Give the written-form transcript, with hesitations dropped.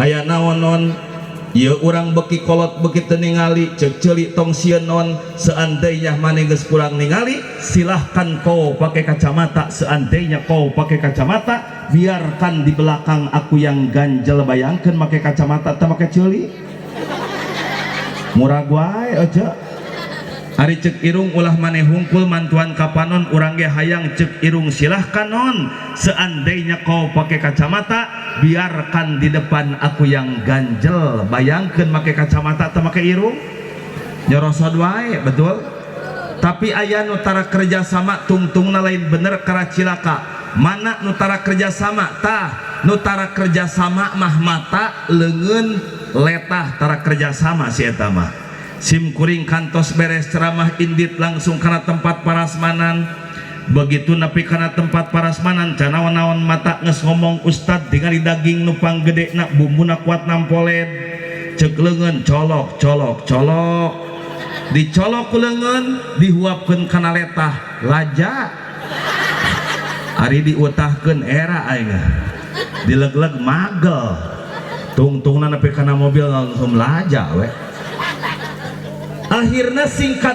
Aya naon, Non? Ieu urang beki kolot, beki teu ningali. Cek ceuli, tong sieun, Non. Seandainya maneh geus kurang ningali, silahkan kau pakai kacamata. Seandainya kau pakai kacamata, biarkan di belakang aku yang ganjel. Bayangkan pakai kacamata teu make ceuli, murah wae aja. Ari cek irung, ulah maneh hungkul mantuan ka panon, urang ge hayang. Cek irung, silahkan, Non. Seandainya kau pakai kacamata, biarkan di depan aku yang ganjel. Bayangkan make kacamata atau make irung, nyorosod wae, betul? Tapi aya nu tara kerjasama, tungtungna lain bener kara cilaka. Mana nu tara kerjasama? Tah, nu tara kerjasama mah mata, leungeun, letah, tara kerjasama si eta mah. Sim kuring kantos beres ceramah, indit langsung kana tempat parasmanan. Begitu nepi kana tempat parasmanan, can naon-naon mata geus ngomong, "Ustad, tingali daging nu panggedena, bumbuna kuat nampoled." Cek leungeun, "Colok, colok, colok." Dicolok ku leungeun, dihuapkeun kana letah, laja. Ari diutahkeun, era aing dileg-leg magel. Tungtungna nepi kana mobil langsung laja we. Akhirnya singkat.